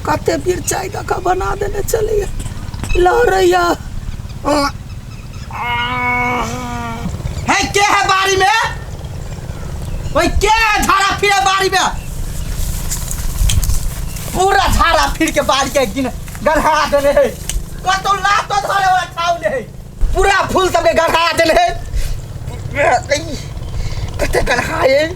कते मिरचाइ दऽ कऽ बना देने छलैया लहरैया। है के है बारी में? ओए के है झाड़ा फिरे बारी में? पूरा झाड़ा फिर के बारी के एक दिन गढ़ा देने है। कतौ लातो धरे वाला ठाव नहीं है। पूरा फूल सबके गढ़ा देने है। कते गढ़ा है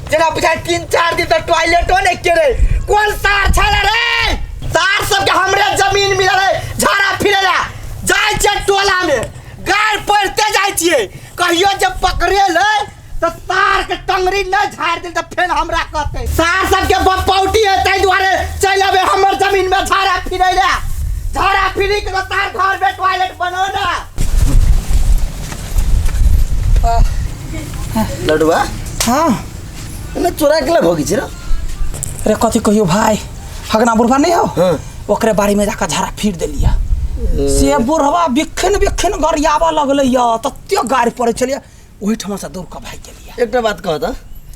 जेना बुझाय 3-4 दिन तक टॉयलेटो नहीं केरे। कोन सार छला रे? सार सबके हमरे जमीन मिलल है झाड़ा फिरे ला जाय छियै टोला में गाड़ पड़ते जाय छियै, कहियो जब पकड़ेलै तऽ सार के टंगरी नहीं झाड़ दिल तऽ फेर हमरा कहतै सार सबके बपौटी है, ताहि दुआरे चलि अबै हमर जमीन में झाड़ा फिरै ला। झाड़ा फिरी के तऽ सार घर में टॉयलेट बनो ना। लडुआ। हाँ। एने चोरा के भोगी छी रे? रे कथी कहियो भाई, हगना बुढ़वा नहीं हो? हाँ। ओकरे बारी में जाकर झाड़ा फिर देलिया। से बुढ़वा बिखन बिखन गरियाबऽ लगलै या, तते गारि पड़ै छलियै, ओहिठाम से दौड़ कऽ भागि गेलियै। एकटा बात कह तऽ।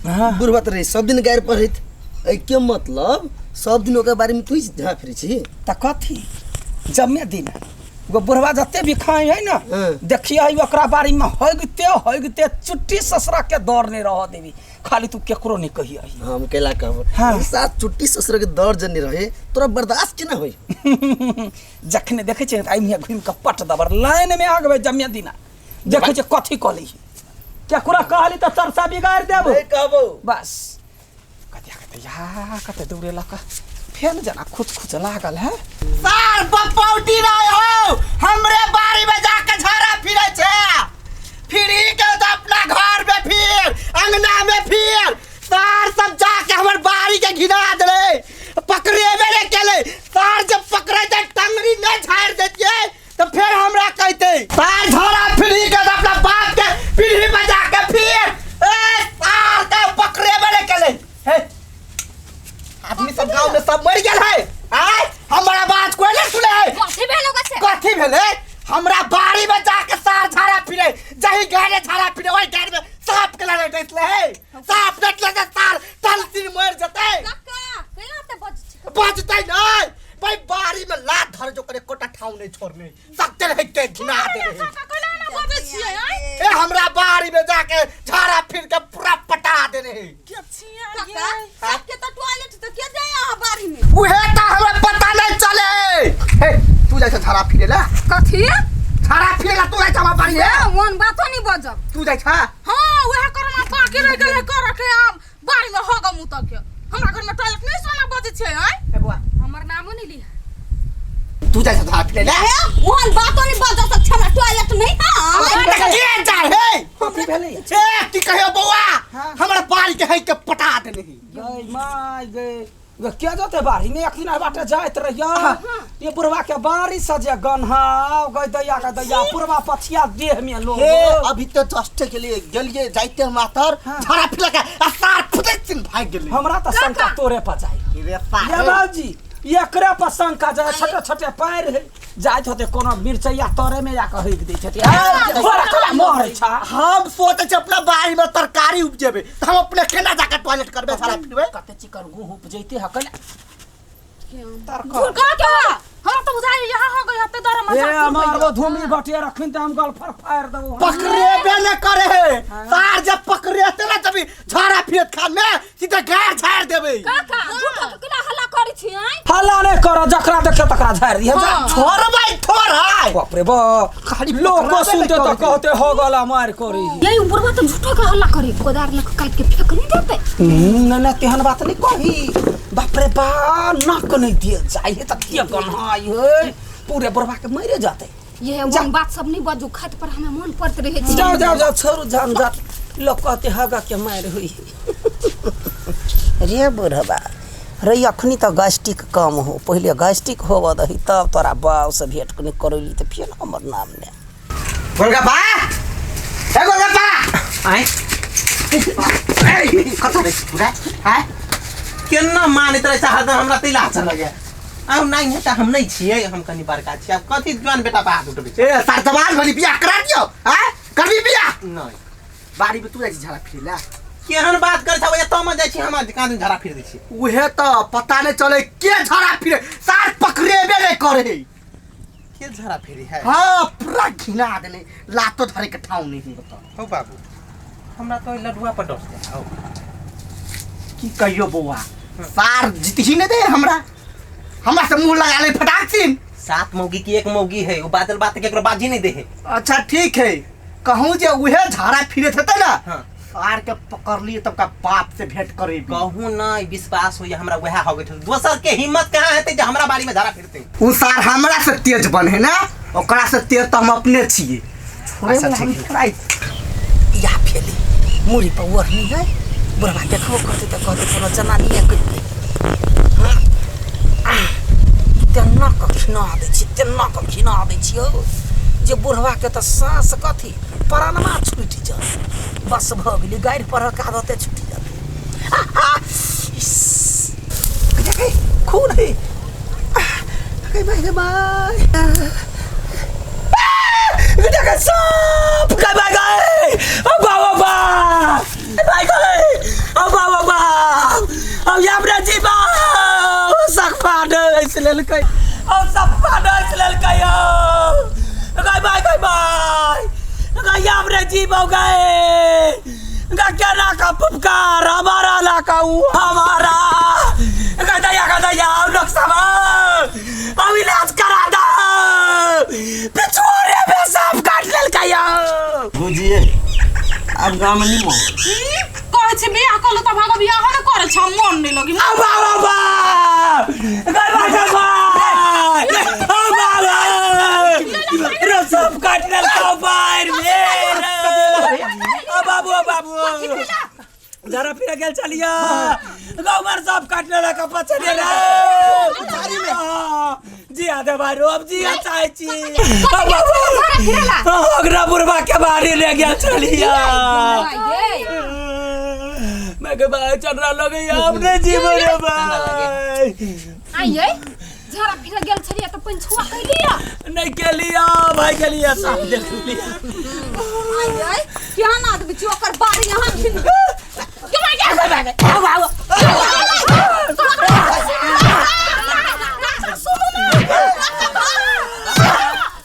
हाँ। बुढ़वा तऽ रहे सब दिन गारि पढ़ैत, एहिके मतलब सब दिन ओकर बारे में तू झाड़ा फिरै छी? तऽ कथी जमे दिन गो बुढ़वा जते बिखाइ है ना, हाँ। देखिए है ओकरा बारी में हगते हगते चुट्टी ससुरा के दौड़ नहीं रह देबी, खाली तू केकरो नहीं कहिए। हम केला कहब। हाँ। सात चुट्टी ससुर के दौड़ जनी रहे तोरा बर्दाश्त केना होई? जखने देखे छियै तऽ एहिमे घुमि कऽ पट दबर लाइन में आगबै जमे दिना देखे छियै कथी कऽ ली, केकरो कहली तऽ चर्चा बिगाड़ि देब। नहीं कहबो। बस कते कते या कते दौड़े लऽ कऽ फेर जेना खुच खुच लागल है। सार बपौटी रहे हो, हमरे बारी में जाके झाड़ा फिरे छे, फिरी के तो अपना घर में फिर अंगना में फिर सार सब जाके हमर बारी के घिना देले, पकड़ेबे नहीं केले। सार जब पकड़े ते टंगरी नहीं झाड़ देतिए तो फिर हमरा कहते सार झाड़ा फिरी के तो अपना बाप के पीढ़ी में जाके फिर ए सार के पकड़ेबे नहीं केले। हे आदमी सब गांव में सब मर गेल है। आय हमरा बात कोई नहीं सुने है। कथी भेल ओकरा से? कथी भेलै? हमरा बाड़ी में जाके सार झाड़ा फिरे, जही गाड़े झाड़ा फिरे ओहि गाड़े में सांप के लड़े डसले है। सांप डसले से सार तलसिन मर जतै। काका, केना ते बजै छी? बजतै नै भाई, बाड़ी में लात धर जो करे कोटा ठाव नहीं छोड़ने सकते रहे के घिना दे रहे। काका, केना ना बजै छियै, आँय? ए हमरा बाड़ी में जाके झाड़ा फिर के पूरा पटा दे रहे। काका, सबके तऽ टॉयलेट तऽ के जाय अहाँ बाड़ी में? उहे त हमरा पता नहीं चले। हे तू जाइ छ झाड़ा फिरे ला? कथी? झाड़ा फिरे ला तू जाइ छ हमरा बाड़ी में? ए, ओहन बातो नहीं बजब। तू जाइ छ? हाँ, उहे करना बाकी रह गेलै कर के आम बाड़ी में होग मुँह तक के। हमरा घर में टॉयलेट नहीं सोना बजै छै, आँय? ए बुआ। हमर नामो नहीं लिहा। तू जाइ छ झाड़ा फिरे ला? ए, ओहन बातो नहीं बजब सब हमरा टॉयलेट नहीं है। त के जाइ हे? कथी भेलै? ए की कहियो बौआ, हमरा बाड़ी के है के पटा देने। गई माय गई, गे के जते बाड़ी में अखिना बाटे जाइत रहिया, ये बुढ़वा के बाड़ी सजे गन्हा गई दैया के दैया पुरवा पछिया देह में लोग। हे अभी तो जस्ट के लिए गेलिए जाइते हम मातर हाँ। झाड़ा फिर के आ सार फुटै सिन भाग गेलै। हमरा तऽ शंका तोरे पर जाय। रे सार। ये बाबूजी एकरे पर शंका जाय, छोटे छोटे पैर है जाइत होते कोनो मिरचैया तरे में जाके हगि दै छथि। बड़ा कला मरै छा। हम सोचै छी अपना बाड़ी में तरकारी उपजेबै तऽ हम अपने केना जाके टॉयलेट करबै झाड़ा फिरबै? कते चिकन गुह उपजैते हकल झूठ कह के हमरा तो बुझाइ यहाँ हो गई हते दर ए मजाक हमार वो धूमी बटिया रखिन त हम गल फर फाड़ देबो। पकड़ेबे न करे है सार, जब पकड़ेते ना तभी झाड़ा फिरत खान में सीधा गाड़ झाड़ देबै। काका, झूठ के केना हल्ला करै छी, आँय? हल्ला नहीं कर, जकरा देखे तकरा झाड़ दिहे जा। छोड़बै थोड़ है। बाप रे बा, खाली लोग पकड़ाबे सुनते नहीं तो करे। कहते हो गला मार करी। ये बुढ़वा तो झूठो के हल्ला करे, कोदार लक काट के फेंक नहीं देते। नहीं नहीं तेहन बात नहीं कही। बाप रे बा, नाक नहीं दिए जाय है त के गन्हाई है, पूरे बुढ़वा के मरे जाते। ये वन बात सब नहीं बजू, खत पर हमें मन पड़त रहे छी। जाओ जाओ जाओ छोड़ू जान जा, लोग कहते हगा के मार हुई। रे बुढ़वा रे, अखनी तो गैस्ट्रिक कम हो, पहले गैस्ट्रिक होब दही तब तोरा बाप से भेंट नहीं करैली तो फिर हमर नाम ने। गोलगप्पा, ए गोलगप्पा। आँय? ए कतौ रे पूरा हैं? केना मानैत रहै छै हरदम हमरा तैला अच्छा लगैया। आब नहि है तऽ हम नहि छियै, हम कनि बड़का छियै। आब कथी जवान बेटा पर हाथ उठबै छै? ए सार जवान भली बियाह करा दियौ। हैं करबी बियाह? नहि। बाड़ी में तू जाइ छी झाड़ा फिरे ला? केहन बात करै छौ एतऽ मे जाइ छी हम कान झाड़ा फिर दै छी। उहे तऽ पता नहीं चले के झाड़ा फिरे, सार पकड़ेबे नहीं करे। के झाड़ा फिरी है? हाँ पूरा घिना देले, लातो धरे के ठाव नहीं है। बताओ हौ बाबू, हमरा तो लडुआ पर डर छै। हौ की कहियो बौआ, सार जीत ही नहीं दे हमरा, हमरा से मुंह लगा ले फटाक सिन। 7 मौगी की 1 मौगी है, वो बादल बात के केकरो बाजी नहीं दे है। अच्छा ठीक है, कहूँ जे उहे झाड़ा फिरे थे ना, हाँ। सार के पकड़ लिए तब का बाप से भेंट करे। कहूँ ना विश्वास होइए हमरा वएह हो गए, दोसर के हिम्मत कहाँ हेतै जे हमरा बाड़ी में झाड़ा फिरते। उ सार हमरा से तेज बन है ना, ओकरा से तेज तो हम अपने छिए। अच्छा ठीक है। या फेली मुड़ी पर ओढ़नी है, बुढ़वा देखबो करते तऽ कहते कोनो जनानिए कहि तेना कऽ खिना दै छी, तेना कऽ खिना दै छियौ जे बुढ़वाके तऽ साँस कथी प्राणमा छूटि जात, बस भऽ गेलै, गाड़ि पढ़क आदते छूटि जात। खून है, गई भाई गई सांप, गई भाई गई, ओ बाबा बाप, भाई गई, ओ बाबा बाप, अब हमरा जीवा सखा डस लेलकै, अब सफा डस लेलकै, गई भाई गई भाई गई हमरे जीव गए, केना का पुकार हमारा लाका हमारा गदैया गदैया लोग सब अब इलाज करा दो, पिछुआरे में सांप काट लेलकै। बुझिए अब गाँव में नहीं मोह कहै छी बियाह कलू तऽ भागो, बियाह नहि करै छ, मन नहि लगी। अब बाबा गई भाई गई भाई अब बाबा रे सांप काट लेलकै बाहर में। अब बाबू अब बाबू जरा फिर गेल चलिया गाँव में सांप काट लेलक पछड़े रे जी आदे भाई अब जी चाहे छी ओकरा बुढ़वा के बाड़ी ले गेल चलिया। मैं के भाई चल रहा लगे अपने जीवन रे भाई। आइए झाड़ा फिर गेल छलिया तऽ पानि छुआ कैलिया नहीं के लिया भाई के लिया सांप देख लिया। आइए केहन आदमी छी ओकर बाड़ी यहाँ खिन के भाई के आओ आओ सुनू ना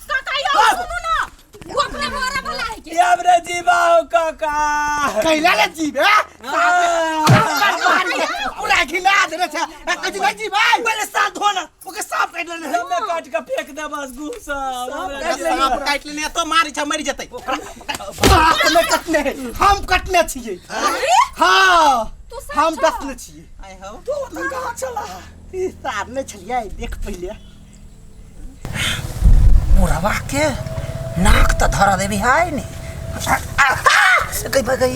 काका यौ सुनू ना, ओ अपने मारे वाला है के हमरे जीवा हो काका कैला ले जीव है पूरा घिना देने छे, कथी नहीं जीव है। पहले सांप धोना, ओके सांप काट लेने, हमें काट के फेंक दे बस गुस्सा। सांप काट लेने तो मारी छ मरि जेतै। बाप में कटने है, हम कटने छिए। हाँ हम डसने छिए। आइ हौ तू तो कहाँ चला ई सार ने छलिए देख पहिले बुढ़वा के नाक तो धरा देवी है नहीं। गई भाई गई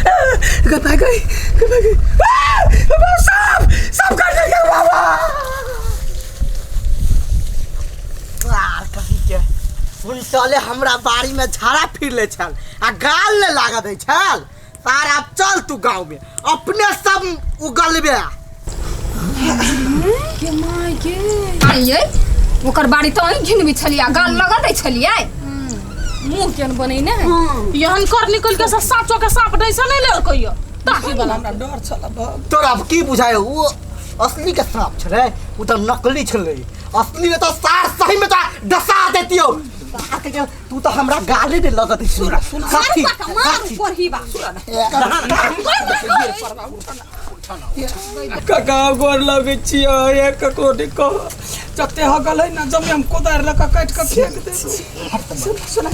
गई भाई गई गई भाई गई सांप सांप काट लेगा बाबा। आर कही के उनटले हमरा बाड़ी में झाड़ा फिर ले छल आ गाल ने लागत है छल। तार अब चल तू गांव में अपने सब उगलबे। के my के आइए ओकर बाड़ी तो अहीं घिनबी छलिया, गाल लगा दै छलियै, मुंह केन बनेने है। यहन कर निकल के साँचो के सांप डैसा नहीं लेलकै यो ताकी वाला। हमरा डर छल तोरा अब की बुझाय, वो असली के सांप छलै, वो तो नकली छलै। असली में तो सार सही में तो डसा देतियो। तू तो हमरा गाली दे लगत है। सुन सार मार ऊपर ही बा। काका गोर लगै छियै, एक ककरो नहि कह जते हगल है ना जमे हम कोदारि लऽ कऽ काटि कऽ फेंक देब। सुन सुन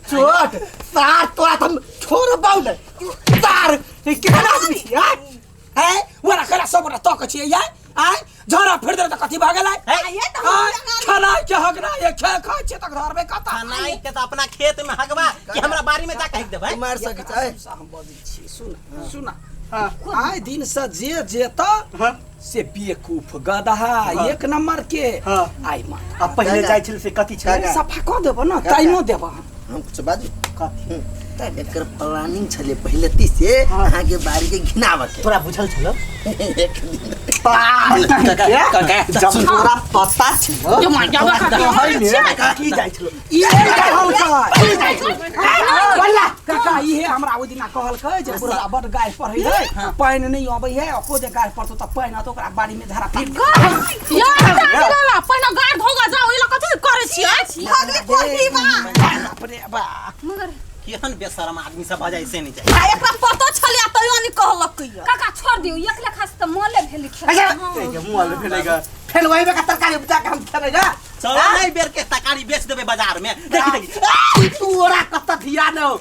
चोट सार तोरा हम छोड़बौ नै सार केहन आदमी छियै हैं ओरा केना सब गोटा तकै छियै यार आँय झड़ा फिर देल तऽ कथी भऽ गेलै आँय खेनाइ के हक नहि खाइ छियै तऽ धरबै कतऽ। खेनाइ के तऽ अपना खेत में हगबा कि हमरा बाड़ी में जाके हग देबै। मार सकै छै। हम बजै छी सुन सुन आइ दिन से जे जेता से बेवकूफ गदहा एक नंबर के। आइ माता आ पहिले जाइ छल से कथी छलै सफा कऽ देबो ना टाइमो देबो हम कुछ बाजू कथी। एकर प्लानिंग छले पहिले ती से अहाँ के बारी के घिनाव के। तोरा बुझल छलो? एक दिन जब तोरा पता छलो जो मार जावा का कहै ने की जाइ छलो ई हम छै ई जाइ छलो बल्ला काका इहे हमरा ओहि दिना कहलकै जे बुढ़ा बड गाय पढ़ै है, पानि नहि अबै है, ओको जे गाय पढ़तौ तऽ पानि आतो ओकरा बाड़ी में झड़ा फिर। यार ताकि वाला पहिने गाड़ धोगा जाओ, ई ला कथी करै छियै? भगली कोठी बा। बाप रे बाप। मगर केहन बेशरम आदमी सब भऽ जाइ से नहि जाइ। आ एकरा पतो छलिया तैयो नहीं कहलक कहियो। काका छोड़ दियौ, एक लेखा से तऽ मले भेल खेल। अच्छा मुँह भेलै फेर वही में का तरकारी उपजा के हम खेबै ना। चलो नहीं बेर के तरकारी बेच देबै बाजार में, देखी देखी। तोरा कत ध्यान हो।